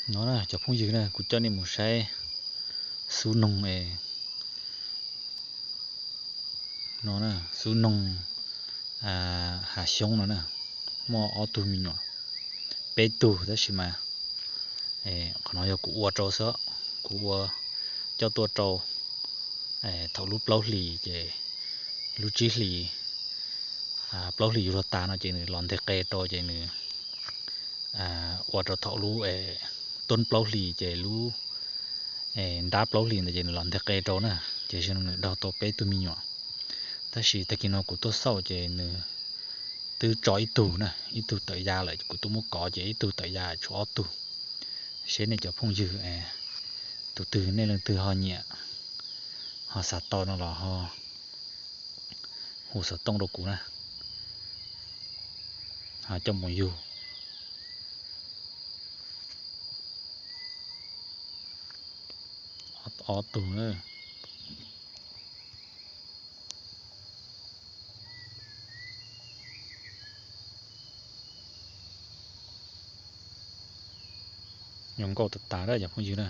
No cov phooj ywg na, kuv coj nej mus saib xub noog, no xub noog hav xyoob no na, muaj ob tug me nyuam, peb tug tab sis mas qhov no yog kuv ua rau xwb, kuv ua coj tuaj rau thaum lub plaub hlis ces lub tsib hlis, plaub hlis yuav luag tas no ces nws los nteg qe rau ces nws ua rau thaum lub tuab plaub hlis ces lub nrab plaub hlis ntawd ces nws los nteg qe rau na, ces nws daug tau peb tug me nyuam. Tab sis tag kis no kuv tuaj xauj ces nws twb tso ib tug na, ib tug tawm ya lawm, kuv tuaj muab kov ces ib tug tawm ya tshuav ob tug. Seb nej cov phooj ywg tus twg nej leej twg ho nyiam ho xav tau no los ho hu xov tooj rau kuv na, ho coj mus yug. Ob tug na. Zoo nkauj tas tas cov phooj ywg na.